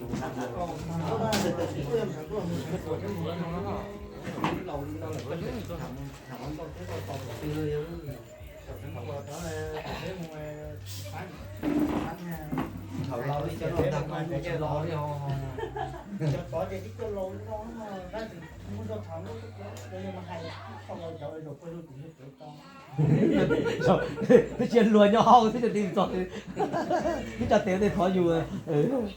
Twb tsis luag nyob hauv twb tsis txog, twb tso tes tej thov yus.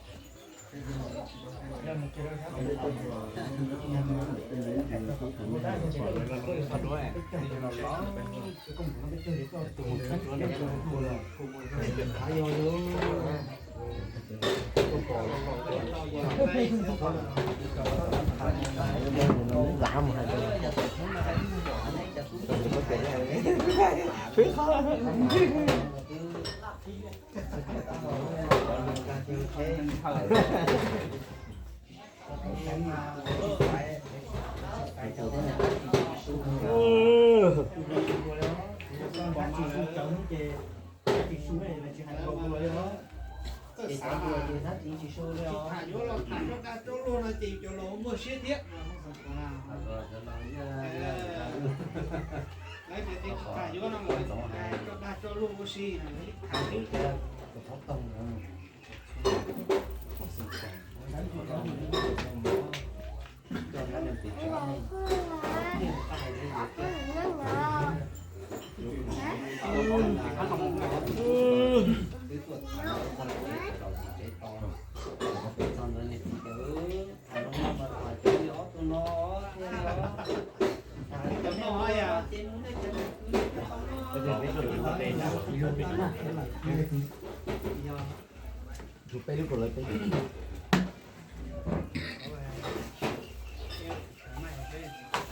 Tham yuav los tham rau dag rau luag no ces yus cov laus muaj siab thiab. Lawv tias tsis tham yuav no lawv rau dag rau luag ua si, tham xwb. Peb lub rau lawv peb.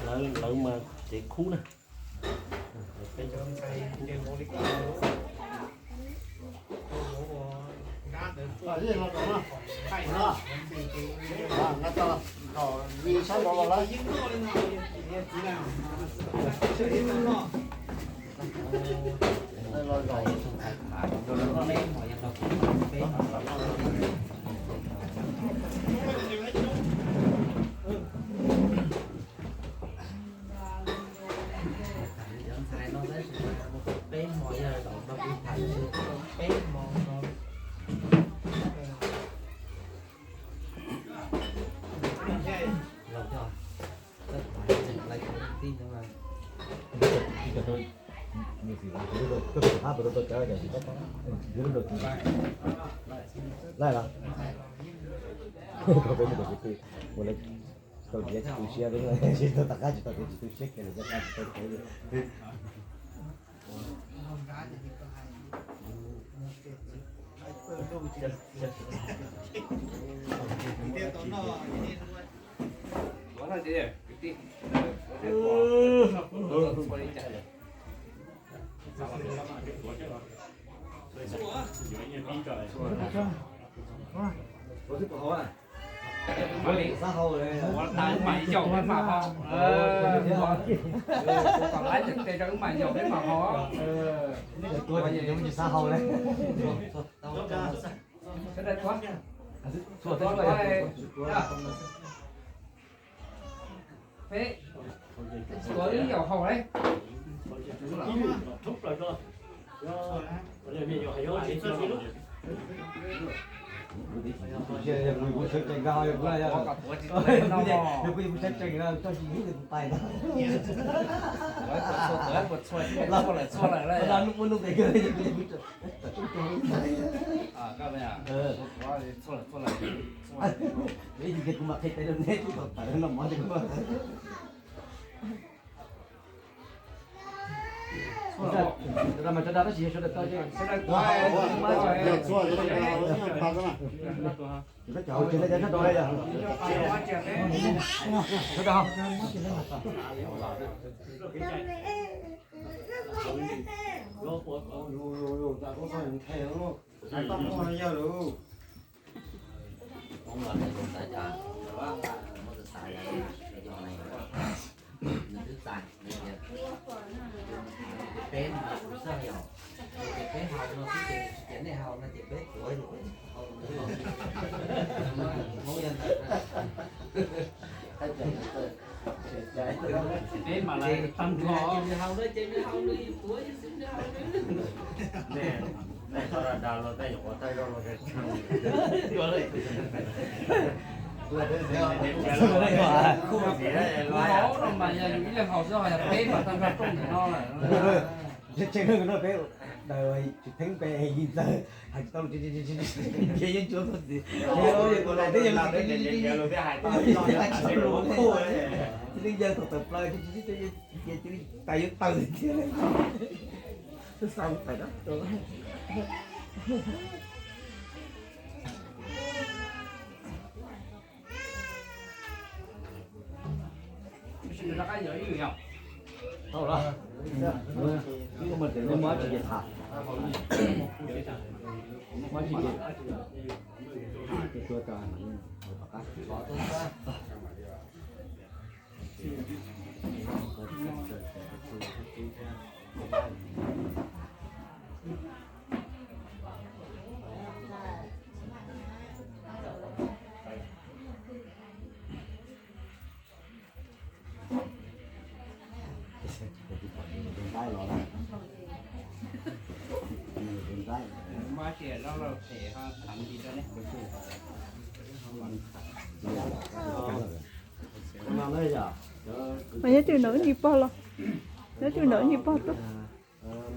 Lawv, lawv mas tsev khub na. Peb hmo yog zaum no kuv tham peb hmo no. Los yog tij no mas. Laij los? Peb mus kom kwv tij ua lawv tau tiav tsis tu siab, tsis tau tom qab tsis tau tiav tsis tu siab kiag lawm, tsis tau tiav. Ua li, ua tas wb mam yaum peb mam haus. Kom lawv tes rau wb mam yaum peb mam haus. Sawv daws tuav. Peb, tuav wb yaum haus lauj. Kuv mam qhia tes rau neb, kuv tau tawm no mov. Mas tso da tab sis sawv daws tau. Yog txhua, cov tsis noj cov nyob rau li yog. Sawv daws. Yog lawm. Muab tus xav, yog nws twb txais, nws tias peb no kuv xav yog, ces peb haus no xwb ces tsis tias nej haus no ces peb tuav, peb tsis haus. Peb mam li tag nrho. Kuv haus no mas yog yus ib leeg haus xwb, ho yog peb mas tag nrho rooj ntawm no lawm. Tseem no peb daws tsis pheeb peb yeej ntxawg hais tsis tau, yeej tsuav txog txiv, yeej ntxawg thaum tawm plaws, tais yuav tawg thiab. Xav tawm dab tsi. Tau lawm, muab tsis ces tham, muab tsis ces tham, tua rau tom qab. Mas nyob twg ntawm wb niag pog los, nyob twg ntawm wb niag pog tuaj.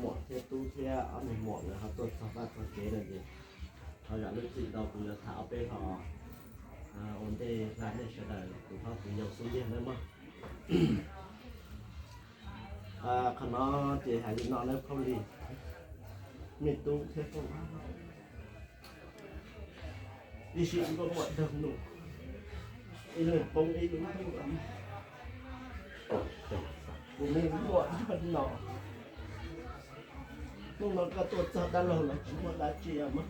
Muam thiab tub thiab ob niag muam nkawd ho tuaj txog vaj txog tsev lawm ces thov zam lub txim rau kuv yuav tham ob peb hlo ua ntej hla nej sawv daws tus hlob tus yau xub ntiag nawb mog. Qhov no ces hais li no nawb Phaub Lis, me tub thiab Phaub Lis, ib sij nkauj muam nraug nus, ib leeg poob ib lub ntuj. Kuv me muam nraug no, hnub no koj tuaj txog dab laug los tsis muaj dab tsi mog.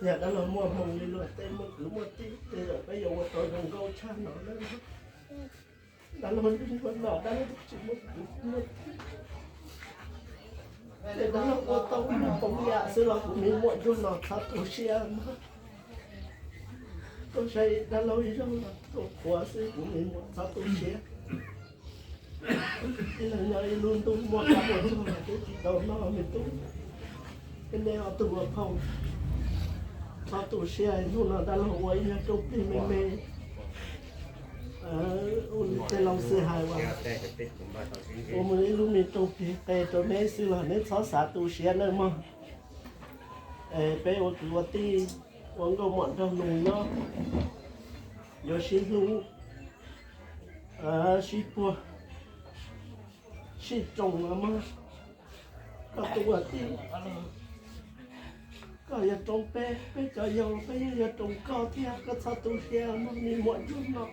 Yog dab laug muaj hmoo li luag tej muaj kwv muaj tij, tej zaum peb yuav ua tau zoo nkauj tshaj no na. Dab laug nraug no dab laug tsis muaj kwv muaj tij, ces dab laug ua tau ib lub poov yam xwb los kuv me muam nraug no txhob tu siab mog. Koj saib dab laug ib zaug los tuaj qhuav xwb kuv me muam txhob tu siab. Ib leeg nyob ib lub ntuj muaj qab muaj tsuag los twb tsis tau noj me tub. Thiab nej ob tug ua phauj txhob tu siab, hnub no dab laug ua ib nyuag rooj plig me me. Ua li tej laus xwb hais uas ua mus ib lub me rooj plig qe rau neb xwb los neb txhob xav tu siab nawb mog. Es peb ua kwv ua tij, ua nkauj muam nraug nus nyob, yuav sib hlub, sib puag, sib roos los mog. Koj tus ua tij, koj yuav roos peb, peb cov yau peb yeej yuav roos koj thiab, koj txhob tu siab mog me muam nraug no.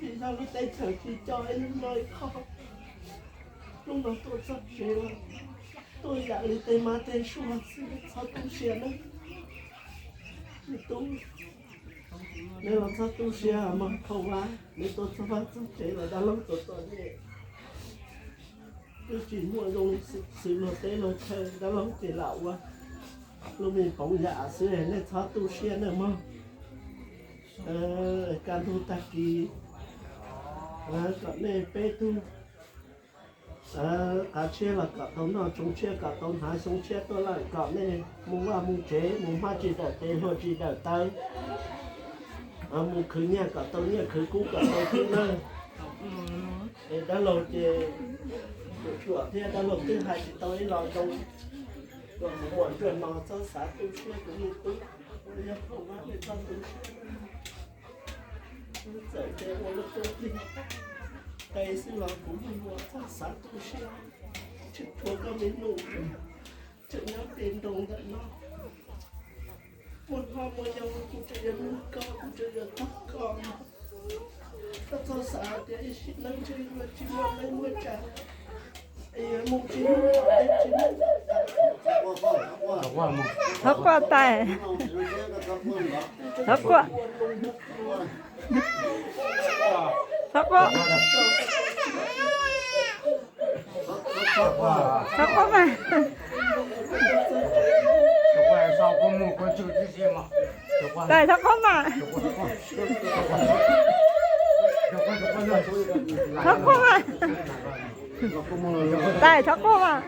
Vim yog lub teb chaws tsis coj ib leeg nyob ib qho, hnub no tuaj txog tsev los tuaj yam li tej mab tej suab xwb, txhob tu siab nawb. Me tub, neb los txhob tu siab mog, Phauj Vab, neb tuaj txog vaj txog tsev los dab laug tuaj tom nej twb tsis muaj zoo li xws luag teb luag chaw, dab laug ces lam ua lub me poov yam xwb, nej txhob tu siab nawb mog. Kaj ntug tag kis kom nej peb tug qav tshiab los kom tau noj, tsoom tshiab kom tau hnav, xyoo tshiab tuaj lawm kom nej mus vaj mus tsev, mus hmab tsis dawm tes, hlua tsis dawm taw, mus khwv nyiaj kom tau nyiaj, khwv kub kom tau kub nawb. Es dab laug ces ruam ruam thiab, dab laug twb hais tsis tau ib lo zoo, kom mus muam nruag no txhob xav tu siab, kuv me tub, ua li yog Phauj Vab nej txhob tu siab. Txawm tias ua lub rooj plig qe xwb los kuv me muam txhob xav tu siab, tseem tshuav koj me nus, tseem nyob pem nroos ntawm no. Muaj hlob muaj yau kuv tseem yuav nug koj, kuv tseem yuav tog koj. Koj txhob xav tias ib sim neej ntshe yuav tsis muaj neej muaj tsav, es yuav mus tsis mus, tsis mus. Thov quaj tais. Thov quaj. Thov quaj. Thov quaj mas. Tais thov quaj mas. Txhob quaj mas. Tais, txhob quaj mas.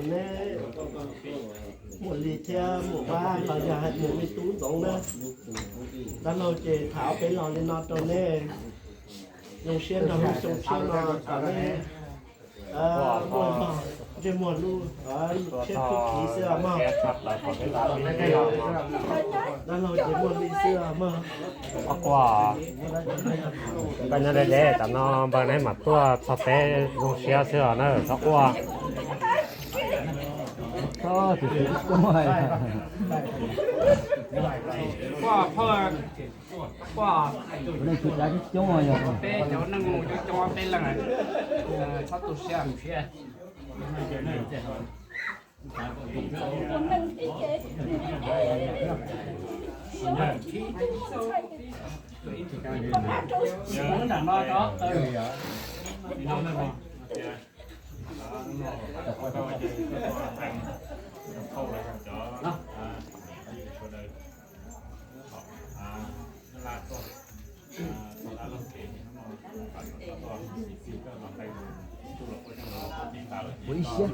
Neb Muam Lis thiab Muam Pab los yog hais tias me tub Ntxoov na, dab laug ces tham ob peb los li no rau neb, zoo siab nrog lub xyoo tshiab no kom neb muaj ntsej muag lub siab tub kiv xwb os mog. Dab laug ces muaj li xwb os mog. Koj nyob deb deb, tam no npawg neb mam tuaj txog peb zoo siab xwb os na, txhob quaj. Peb cov neeg coob coob peb leeg, txhob tu siab. Ua ib siab.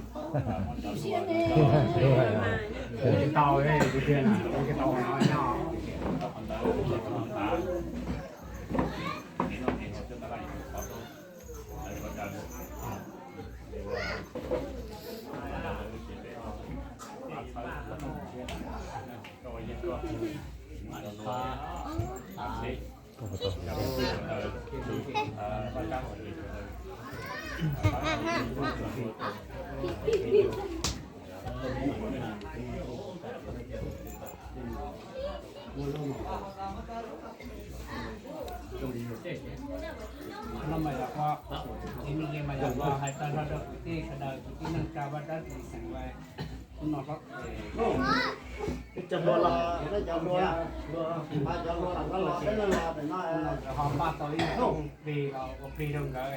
Ho npaj tau ib lub plig los ua plig rau nkawd,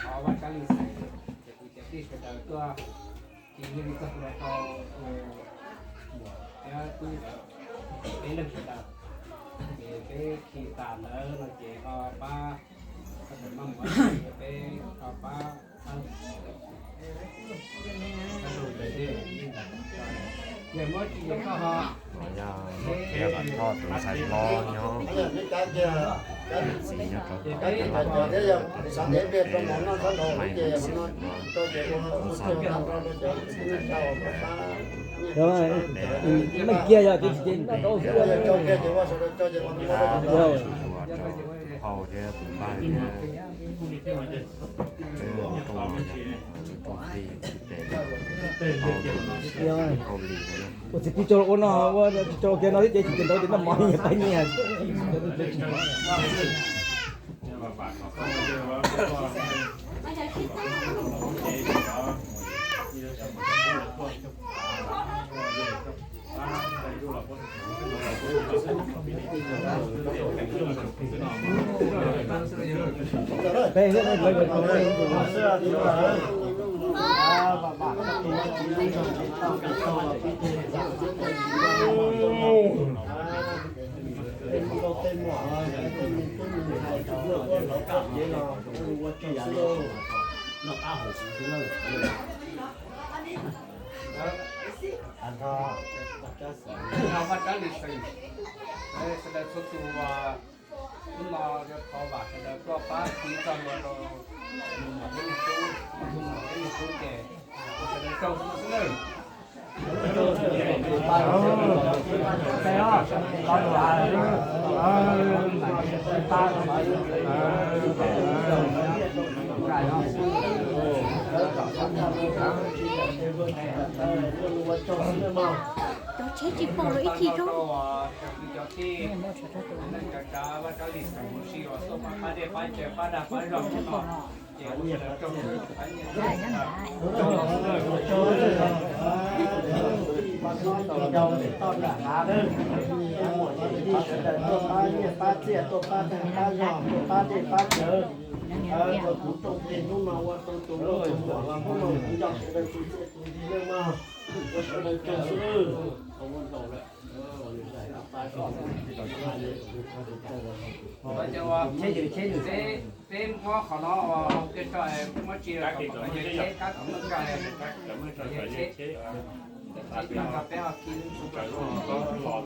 thov Vaj Tsab Lis xeem ces kuv cov tij sawv daws tuaj, ces yog li txog kuv los tau thiab tub peb leeg sawv daws, ces peb khi tas ntawd no ces ho pab, peb ho pab. Yog muab tsis yog koj ho. Yog Vam Thoj tus ntxhais hlob nyob, txiv nyob rau tom, meej kiag yog tus tsis ces noj rau xwb. Hau thiab tus npaj thiab. Ua txiv plig tso ua no, ua tsis tso kiag no thiab ces tsis ces ntaub ces noj mov nyias tais nyias. Vaj Tsab Lis xeem, sawv daws txhua tus, hnub no yuav thov vam sawv daws tuaj pab khi txoj hlua rau peb niag tub, peb niag tub ces ua sawv daws tsaug xwb nawb. Cov tsheb tsis pom lawm ib chim rau. Tau tau toj nram hav, muam yij sawv daws tuaj pab nyiaj pab txiaj, tuaj pab tag pab zog, tuaj pab dej pab cawv. Rau kuv rooj teg hnub no ua rau tus nkauj tus muam los hnub no kuv nco sawv daws tus txiaj tus ntsig nawb mog, ua sawv daws tsaug xwb. Peb muab qhov no ua ke tso, muab tsis kom yawg cheb, kab kom muaj tso, yawg cheb, tsis tau tso peb ho khi lub tsu los.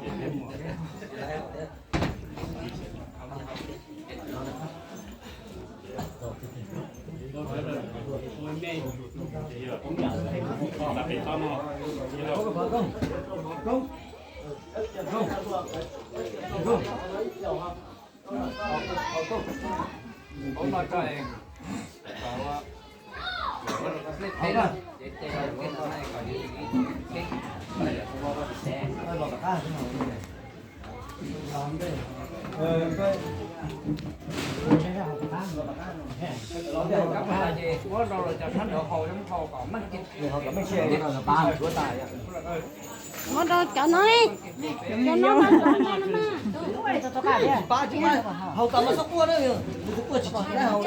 Muab rau cov no, cov no, cov no. Haus tas mas txhob quaj na, tus quaj tsis tsis haus.